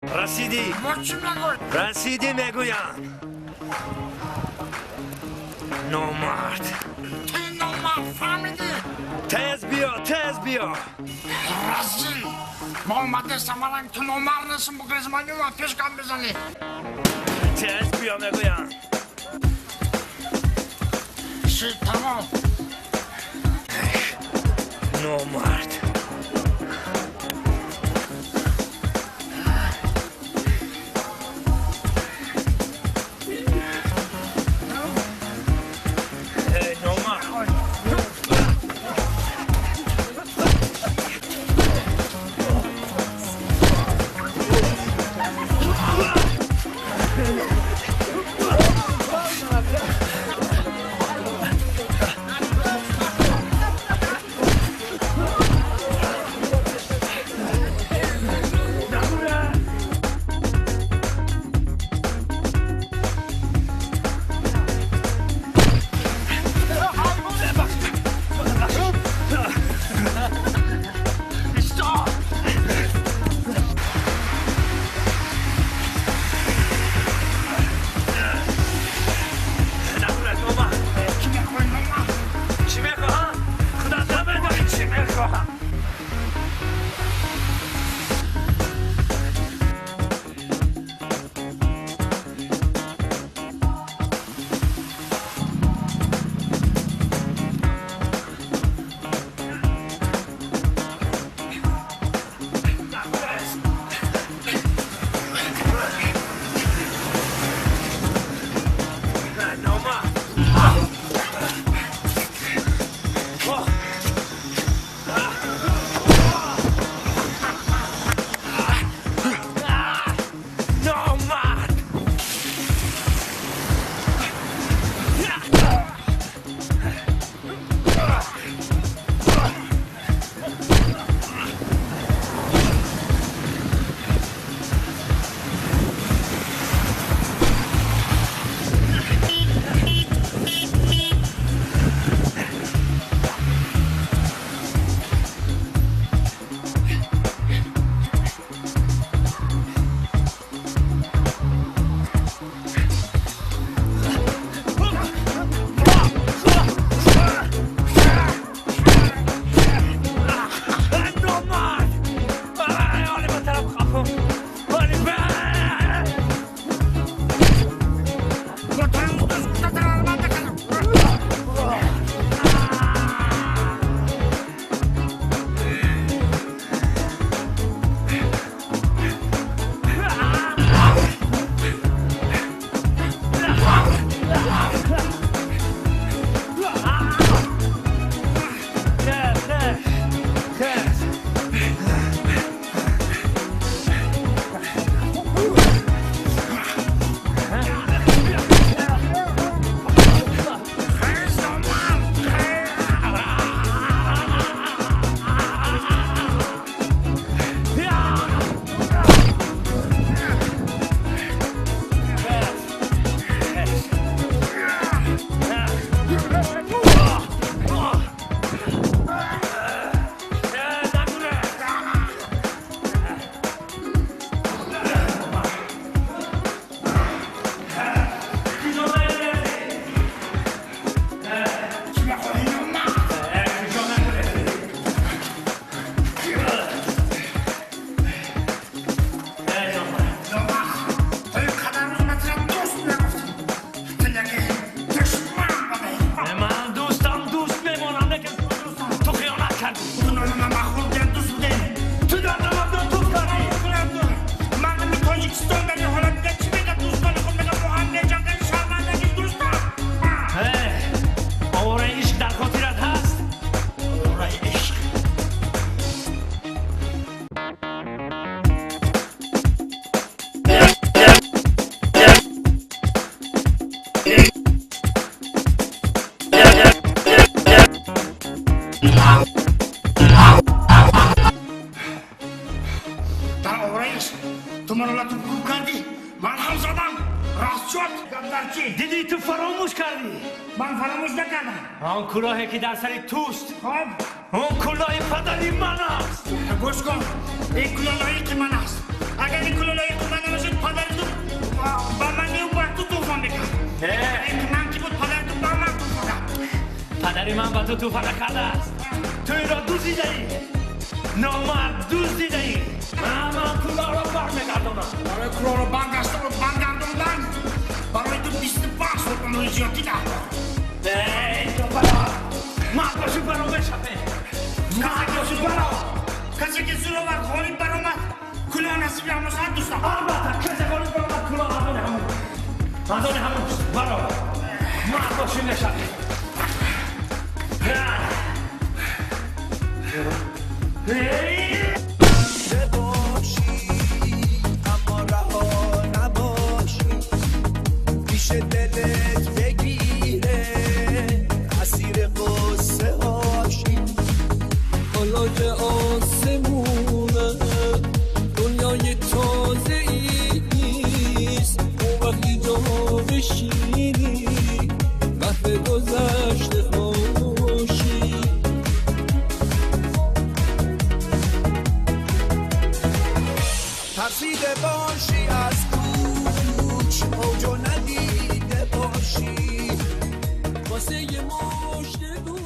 Расидӣ? Мо чӣ мегӯй? Расидӣ мегӯям. Номард. Ту номард, фаҳмидӣ? Тез биё, тез биё. Разил. Мо омадестам, валан ту номард нестам, бугрез манюма пеш гап мезанӣ. Тез биё мегӯям. Ши, тамом. Номард. Эй, номард. Чӣ мехоҳӣ, номард? Чӣ мехоҳам? Худат намедонӣ чӣ мехоҳам. Номард. Номард! Номард! Оли ба тараф хафо. Оли ба! Мо туро дӯст гуфта даралманд накардам. Тез, тез, тез. Хез, номард, хез. Чӣ мехоҳӣ, номард? Номард, ту ин қадар рӯз ман туро дӯст мегуфтӣ. Ту яке душман будӣ. Ман дӯстам, дӯст мемонам, лекин ту хиёнат кардӣ. Ту нони ман хӯрдиям, дӯст будем. Ту дар намадон туф кардӣ. Мардуми Тоҷикистон дар ин ҳолат дига чӣ мегӯяд? Дӯстони худ мегӯяд, мо ҳам меҷангем, шармандагӣ, дӯстам. Овораи ишқ дар хотират ҳаст? Овораи ишқ. Дар овораи ишқ ту маро лату кӯб кардӣ, ман ҳам задам. Растшуд, гап дар чӣ? Дидӣ, ту фаромӯш кардӣ. Ман фаромӯш накардам. Он кулоҳе ки дар сари туст, Хоб. он кулоҳи падари ман аст. Гӯш кун, ин кулоҳ лоиқи ман аст. Агар ин кулоҳ лоиқи Падари ман ба ту туҳфа накардааст. Ту инро дуздидаӣ. Номард, дуздидаӣ. Ман кулоҳро бармегардонам. Барои кулоҳро баргардондан барои ту 25 сол умри зиёдӣ дар Эй, ту баро. Мард бошӣ, баро мешавӣ. Мард бошӣ, баро. Касе ки зӯровар ғолиб баромад, кулоҳ насиби ҳамост, дӯстам. Албатта, касе ғолиб баромад, кулоҳ аз они ҳамон. Аз они ҳамон. Баро. Мард бошӣ, мешавӣ. Эй! باشی اما رها نباشی، پیش دلت بگیره اسیر قصه هاشی. حالا که آسمونه دنیای تازه ای نیست، اون وقتی جا بشینی محو گذشته خوشی. ترسیده باشی از کوچ، اوجو ندیده باشی، واسه یه مشت گل.